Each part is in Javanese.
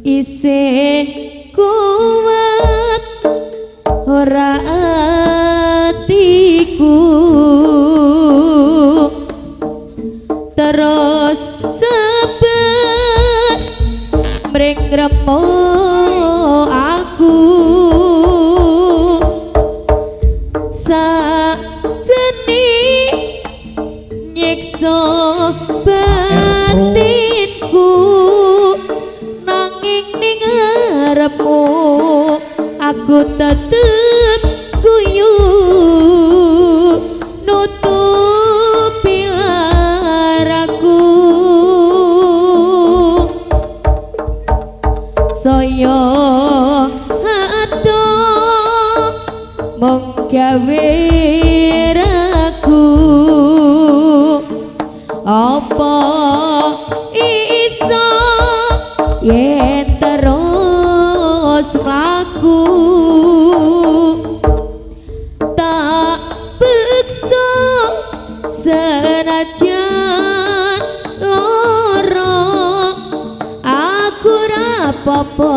Isih kuat ora atiku, terus sebet mring remo aku. Sajene nyiksa batinku, nanging ning ngarepmu aku tetep guyu nutupi laraku. Saya adoh mung gawe ragu, apa iso yen terus mlaku? Tak peksa senajan lara, aku ra apa-apa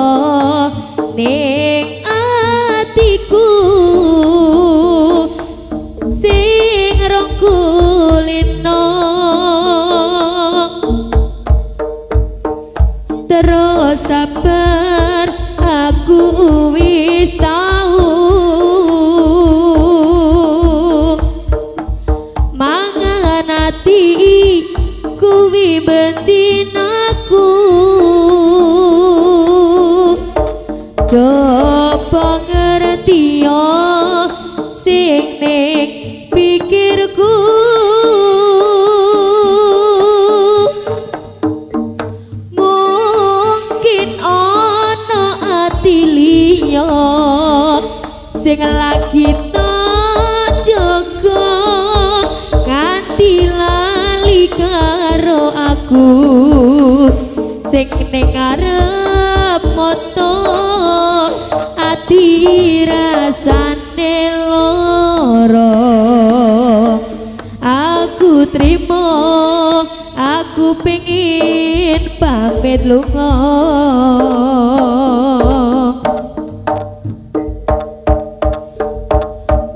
ning atiku sing rong kulino. Terus sabar aku wis tau mangan ati kuwi bendinaku. Coba ngerti yo sing ning pikirku, mungkin ana ati liya sing lagi tak jaga nganti lali karo aku sing ning ngarep mata ati rasane lara. Aku trimo, aku pengin pamit lunga.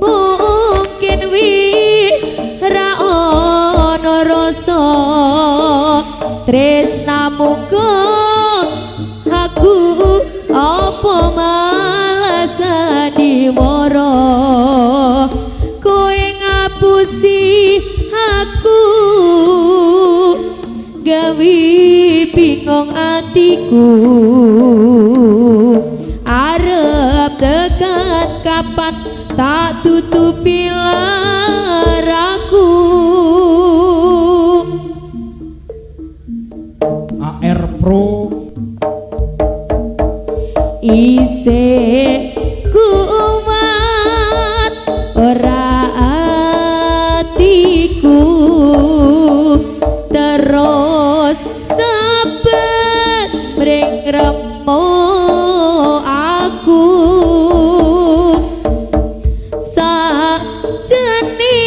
Mungkin wis ra ono rasa tresnamu aku, apa malah sandiwara kowe ngapusi aku gawe bingung atiku. Arep tekan kapan tak tutupi laraku. AR Pro. Isih kuat ora atiku, terus sabet mring remo aku. Sajane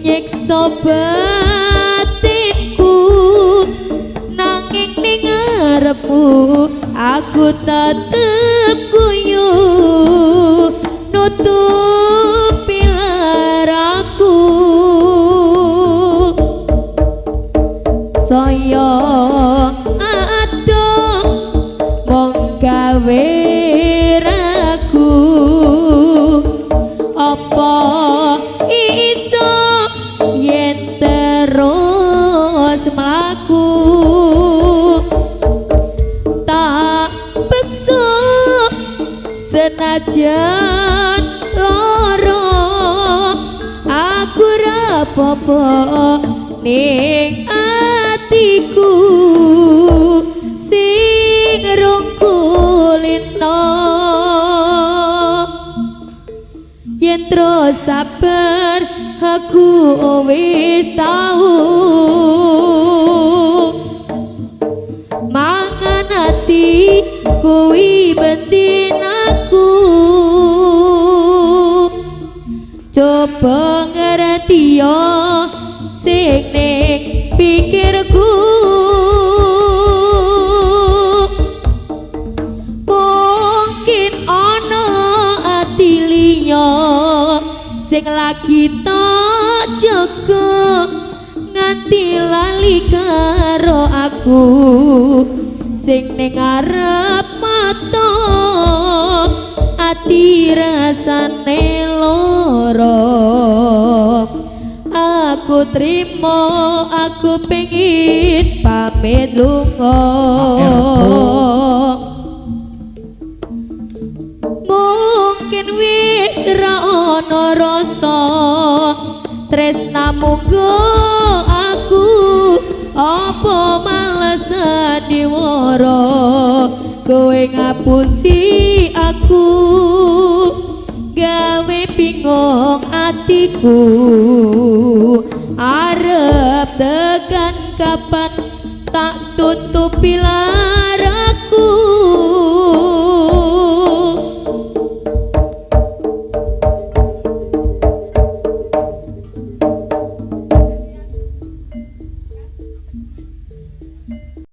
nyiksa batinku, nanging ning ngarepmu aku tetep guyu nutupi laraku. Saya adoh mung gawe ragu, apa iso yen terus mlaku? Tak peksa senajan lara, aku ra apa-apa ning atiku sing rong kulino. Yen terus sabar aku wis tau mangan ati kuwi bendinaku. Coba ngerti yo sing ning pikirku. Mungkin ana ati liya sing lagi tak jaga nganti lali karo aku, sing ning ngarep mata ati rasane loro. Aku trimo, aku pengin pamit lunga. Mungkin wis ra ana rasa tresnamu nggo aku, apa males sandiwara kowe ngapusi aku, gawe bingung atiku. Arep tekan kapan tak tutupi?